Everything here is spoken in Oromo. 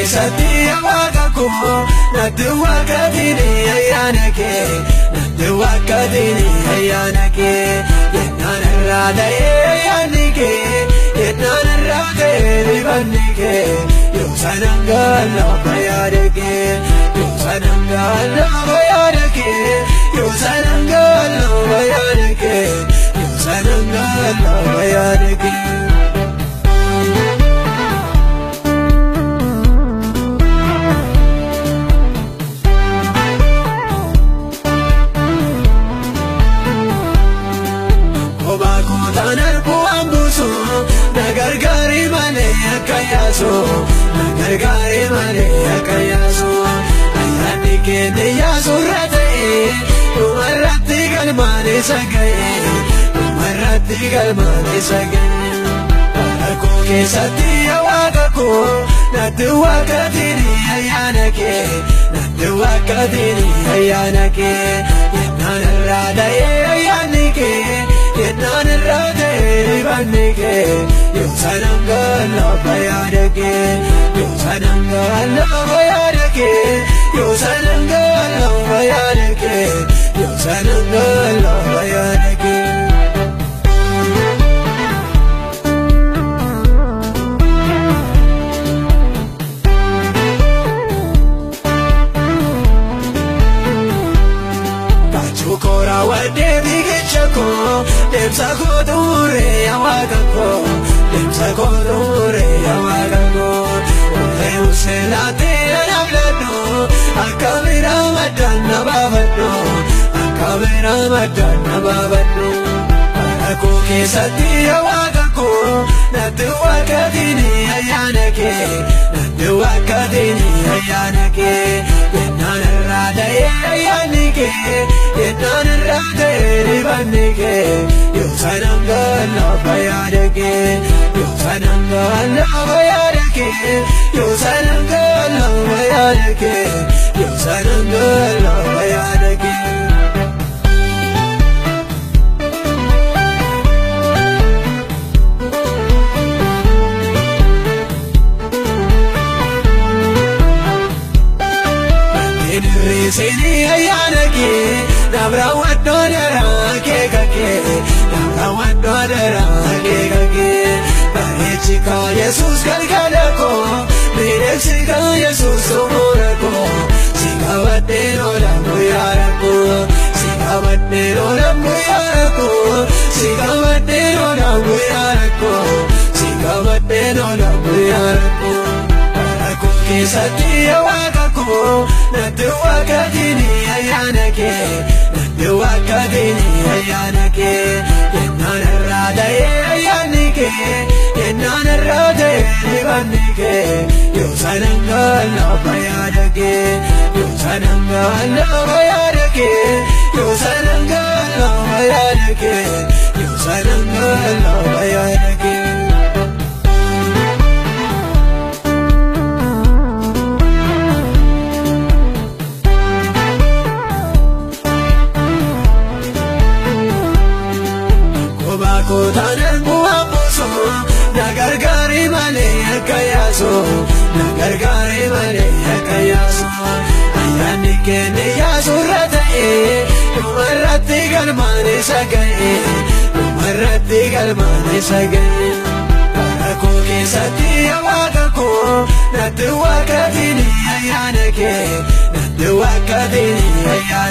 Keessatti Waaqa koo, natti waaqatiin ayyaana kee, natti waaqatiin ayyaana kee. Yennaan irraa ta'ee ayyaanni kee, yennaan irraa ta'ee dibanni kee, yoo sanan gaala yaada kee, yoo sanan gaala yaada kee, yoo sanan gaala yaada kee, yoo sanan gaala yaada kee. Kophaa kootaan arguu hambuusu, na gargaari malee akka yaasu, na gargaari malee akka yaasu. Ayyaanni keenya yaasurra ta'e, dhumarratti galmaan isa ga'e, dhumarratti galmaan isa ga'e. Rakkoo keessatti Waaqa koo, natti waaqatiin ayyaana kee, natti waaqatiin ayyaana kee. Yennaan irraa ta'ee ayyaanni kee, yennaan irraa ta'ee dibanni kee, yoo sanan gaala yaada kee, yoo sanan gaala yaada kee, yoo sanan gaala yaada kee, yoo sanan gaala yaada kee. Kaachuu kooraa waddee fiigicha koo, deemsa koo xumuree yaa Waaqa koo, deemsa koo xumuree yaa Waaqa koo. Ulee useelaatee anaaf ladhu, akka biraa maddaan na baafadhu, akka biraa maddaan na baafadhu. Rakkoo keessatti yaa Waaqa koo, natti waaqatiin ayyaana kee, natti waaqatiin ayyaana kee. Yennaan irraa ta'ee ayyaanni kee, yennaan irraa ta'ee dibanni kee, yoo sanan gaala yaada kee, yoo sanan gaala yaada kee, yoo sanan gaala yaada kee, yoo sanan gaala yaada kee. Seenii ayyaana kee, naaf raawwadhoo daraa kee kakee, naaf raawwadhoo daraa kee kakee. Bareechi kaa Yesuus galgala koo, miidhagsi kaa Yesuus xumura koo, si qabadhee oolan guyyaa rakkoo, si qabadhee oolan guyyaa rakkoo, si qabadhee oolan guyyaa rakkoo, si qabadhee oolan guyyaa rakkoo. Rakkoo keessatti Waaqa koo, natti waaqatiin ayyaana kee, natti waaqatiin ayyaana kee. Yennaan irraa ta'ee ayyaanni kee, yennaan irraa ta'ee dibanni kee, yoo sanan gaala yaada kee, yoo sanan gaala yaada kee, yoo sanan gaala yaada kee, yoo sanan gaala yaada kee. Kophaa kootaan arguu hambuusu, na gargaari malee akka yaasu, na gargaari malee akka yaasu. Ayyaanni keenya yaasurra ta'e, dhumarratti galmaan isa ga'e, dhumarratti galmaan isa ga'e. Rakkoo keessatti Waaqa koo, natti waaqatiin ayyaana kee, natti waaqatiin ayyaana